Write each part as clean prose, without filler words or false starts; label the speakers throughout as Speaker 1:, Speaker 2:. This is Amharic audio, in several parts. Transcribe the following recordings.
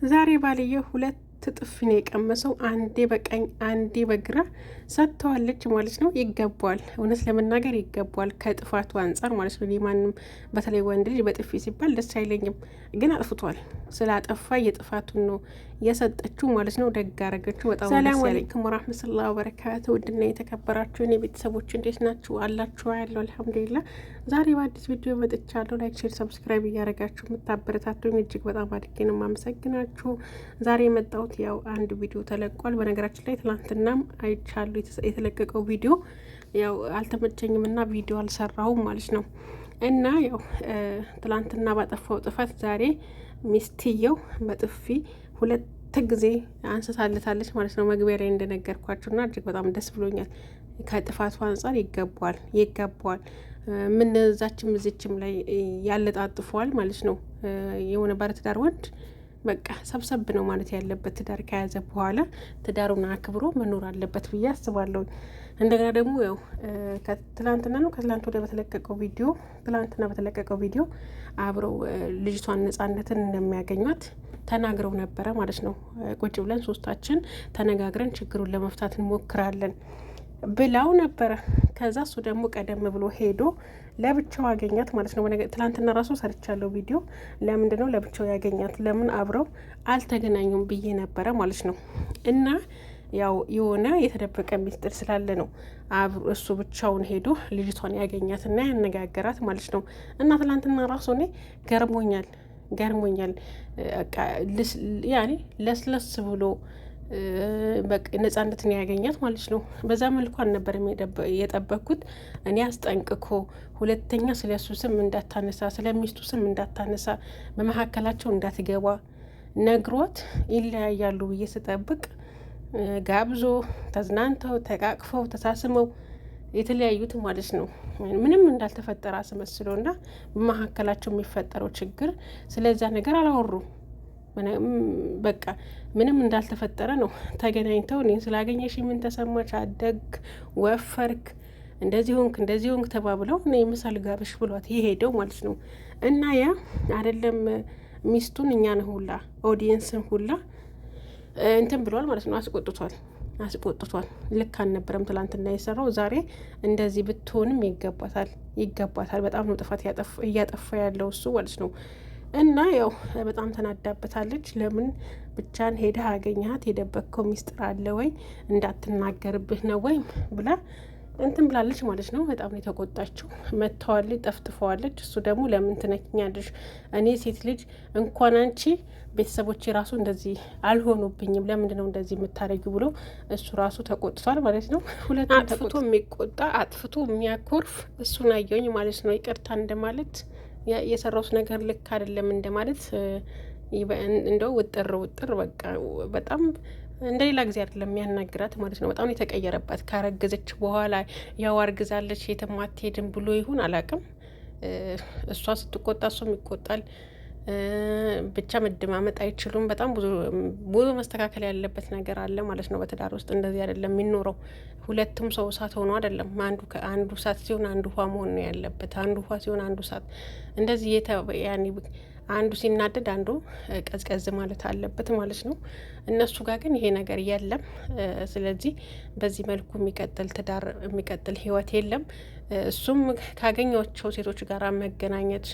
Speaker 1: ዛሬ ባልየው ሁለት ጥፊ ነው የቀመሰው። አንዴ በቀኝ አንዴ በግራ ሰጥተዋለች ማለት ነው። ይገባዋል፣ እውነት ለመናገር ይገባዋል፣ ከጥፋቱ አንጻር ማለት ነው። ማንም በተለይ ወንድ ልጅ በጥፊ ሲባል ደስ አይለኝም፣ ግን አጥፍቷል። ስላጠፋ የጥፋቱን ነው የሰጠችው ማለት ነው። ደግ አረገችው። በጣም ሰላም አለይኩም ወራህመቱላሂ ወበረካቱ። ውድና የተከበራችሁ እኔ ቤተሰቦች እንዴት ናችሁ? አላችሁ ያለው አልሐምዱሊላ። ዛሬ በአዲስ ቪዲዮ መጥቻለሁ። like፣ share፣ subscribe እያደረጋችሁ የምታበረታቱኝ እጅግ በጣም አድርጌ ነው የማመሰግናችሁ። ዛሬ የመጣሁት ያው አንድ ቪዲዮ ተለቋል። በነገራችን ላይ ትናንትናም አይቻሉ የተለቀቀው ቪዲዮ ያው አልተመቸኝም እና ቪዲዮ አልሰራሁም ማለት ነው። እና ያው ትላንትና ባጠፋው ጥፋት ዛሬ ሚስትየው በጥፊ ሁለት ጊዜ አንስታለታለች ማለት ነው። መግቢያ ላይ እንደነገርኳችሁና እጅግ በጣም ደስ ብሎኛል። ከጥፋቱ አንጻር ይገባዋል ይገባዋል። ምን እዛችም እዚችም ላይ ያለጣጥፈዋል ማለት ነው። የሆነ ባለትዳር ወንድ በቃ ሰብሰብ ነው ማለት ያለበት። ትዳር ከያዘ በኋላ ትዳሩን አክብሮ መኖር አለበት ብዬ አስባለሁ። እንደገና ደግሞ ያው ከትላንትና ነው ከትላንት ወዲያ በተለቀቀው ቪዲዮ ትላንትና በተለቀቀው ቪዲዮ አብረው ልጅቷን ነጻነትን እንደሚያገኟት ተናግረው ነበረ ማለት ነው። ቁጭ ብለን ሶስታችን ተነጋግረን ችግሩን ለመፍታት እንሞክራለን ብላው ነበረ። ከዛ እሱ ደግሞ ቀደም ብሎ ሄዶ ለብቻው ያገኛት ማለት ነው። ትላንትና ራሱ ሰርቻለሁ ቪዲዮ። ለምንድን ነው ለብቻው ያገኛት? ለምን አብረው አልተገናኙም ብዬ ነበረ ማለት ነው። እና ያው የሆነ የተደበቀ ሚስጥር ስላለ ነው እሱ ብቻውን ሄዶ ልጅቷን ያገኛትና ያነጋገራት ማለት ነው። እና ትላንትና ራሱ እኔ ገርሞኛል ገርሞኛል ያኔ ለስለስ ብሎ በቃ ነጻነትን ያገኛት ማለት ነው። በዛ መልኩ አልነበረም የጠበቅኩት። እኔ አስጠንቅኮ ሁለተኛ ስለ እሱ ስም እንዳታነሳ፣ ስለ ሚስቱ ስም እንዳታነሳ፣ በመካከላቸው እንዳትገባ ነግሮት ይለያያሉ ብዬ ስጠብቅ ጋብዞ ተዝናንተው ተቃቅፈው ተሳስመው የተለያዩት ማለት ነው። ምንም እንዳልተፈጠረ አስመስሎ እና በመካከላቸው የሚፈጠረው ችግር ስለዛ ነገር አላወሩም። በቃ ምንም እንዳልተፈጠረ ነው። ተገናኝተው እኔን ስላገኘሽ ምን ተሰማች፣ አደግ፣ ወፈርክ፣ እንደዚህ ሆንክ፣ እንደዚህ ሆንክ ተባብለው እኔ ምሳ ልጋብሽ ብሏት የሄደው ማለት ነው። እና ያ አይደለም ሚስቱን እኛን ሁላ ኦዲየንስን ሁላ እንትን ብሏል ማለት ነው። አስቆጥቷል አስቆጥቷል። ልክ አልነበረም ትላንትና የሰራው። ዛሬ እንደዚህ ብትሆንም ይገባታል ይገባታል። በጣም ነው ጥፋት እያጠፋ ያለው እሱ ማለት ነው። እና ያው በጣም ተናዳበታለች። ለምን ብቻን ሄደህ አገኘሃት? የደበቅከው ሚስጥር አለ ወይ? እንዳትናገርብህ ነው ወይም ብላ እንትን ብላለች ማለት ነው። በጣም ነው የተቆጣችው። መጥተዋለች፣ ጠፍጥፈዋለች። እሱ ደግሞ ለምን ትነኪኛለሽ? እኔ ሴት ልጅ እንኳን አንቺ ቤተሰቦች ራሱ እንደዚህ አልሆኑብኝም፣ ለምንድን ነው እንደዚህ የምታደርጊው ብሎ እሱ ራሱ ተቆጥቷል ማለት ነው። ሁለት አጥፍቶ የሚቆጣ አጥፍቶ የሚያኮርፍ እሱን አየሁኝ ማለት ነው። ይቅርታ እንደማለት የሰራውት ነገር ልክ አይደለም እንደማለት እንደው ውጥር ውጥር በቃ በጣም እንደ ሌላ ጊዜ አይደለም የሚያናግራት ማለት ነው። በጣም የተቀየረባት ካረገዘች በኋላ ያው አርግዛለች የትም አትሄድም ብሎ ይሁን አላቅም። እሷ ስትቆጣ እሱም ይቆጣል። ብቻ መደማመጥ አይችሉም። በጣም ብዙ ብዙ መስተካከል ያለበት ነገር አለ ማለት ነው። በትዳር ውስጥ እንደዚህ አይደለም የሚኖረው። ሁለቱም ሰው እሳት ሆኖ አይደለም። አንዱ አንዱ እሳት ሲሆን አንዱ ውሃ መሆን ነው ያለበት። አንዱ ውሃ ሲሆን አንዱ እሳት እንደዚህ ያኔ አንዱ ሲናደድ አንዱ ቀዝቀዝ ማለት አለበት ማለት ነው። እነሱ ጋር ግን ይሄ ነገር የለም። ስለዚህ በዚህ መልኩ የሚቀጥል ትዳር የሚቀጥል ህይወት የለም። እሱም ካገኟቸው ሴቶች ጋር መገናኘት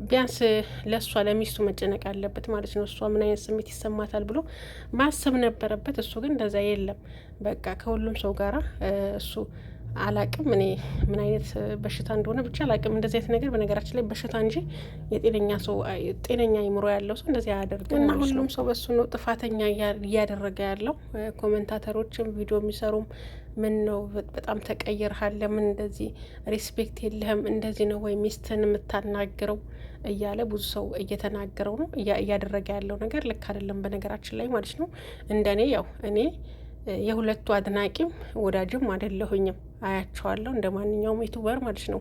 Speaker 1: ቢያንስ ለእሷ ለሚስቱ መጨነቅ አለበት ማለት ነው። እሷ ምን አይነት ስሜት ይሰማታል ብሎ ማሰብ ነበረበት። እሱ ግን እንደዛ የለም። በቃ ከሁሉም ሰው ጋራ እሱ አላቅም እኔ ምን አይነት በሽታ እንደሆነ ብቻ አላቅም። እንደዚህ አይነት ነገር በነገራችን ላይ በሽታ እንጂ የጤነኛ ሰው ጤነኛ አይምሮ ያለው ሰው እንደዚህ አያደርግም። እና ሁሉም ሰው በሱ ነው ጥፋተኛ እያደረገ ያለው። commentator ኦችም ቪዲዮ የሚሰሩም ምን ነው በጣም ተቀይርሃል፣ ለምን እንደዚህ respect የለህም፣ እንደዚህ ነው ወይ ሚስትን የምታናግረው እያለ ብዙ ሰው እየተናገረው ነው። እያደረገ ያለው ነገር ልክ አይደለም በነገራችን ላይ ማለት ነው። እንደኔ ያው እኔ የሁለቱ አድናቂም ወዳጅም አይደለሁኝም። አያቸዋለሁ እንደ ማንኛውም YouTuber ማለት ነው።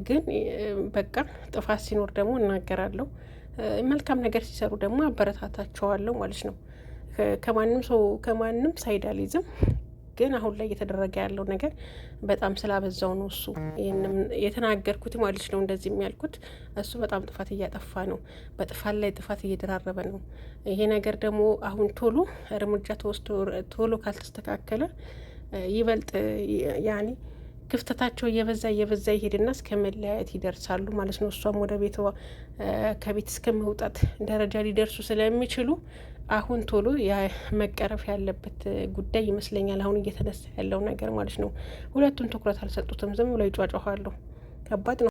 Speaker 1: ግን በቃ ጥፋት ሲኖር ደግሞ እናገራለሁ። መልካም ነገር ሲሰሩ ደግሞ አበረታታቸዋለሁ ማለት ነው። ከማንም ሰው ከማንም side አልይዝም። ግን አሁን ላይ እየተደረገ ያለው ነገር በጣም ስላበዛው ነው እሱ ይህንም የተናገርኩት ማለት ነው። እንደዚህ የሚያልኩት እሱ በጣም ጥፋት እያጠፋ ነው። በጥፋት ላይ ጥፋት እየደራረበ ነው። ይሄ ነገር ደግሞ አሁን ቶሎ እርምጃ ተወስዶ ቶሎ ካልተስተካከለ ይበልጥ ያኔ ክፍተታቸው እየበዛ እየበዛ ይሄድና እስከ መለያየት ይደርሳሉ ማለት ነው። እሷም ወደ ቤቷ ከቤት እስከ መውጣት ደረጃ ሊደርሱ ስለሚችሉ አሁን ቶሎ መቀረፍ ያለበት ጉዳይ ይመስለኛል። አሁን እየተነሳ ያለው ነገር ማለት ነው። ሁለቱም ትኩረት አልሰጡትም፣ ዝም ብለው ይጯጯኋሉ። ከባድ ነው።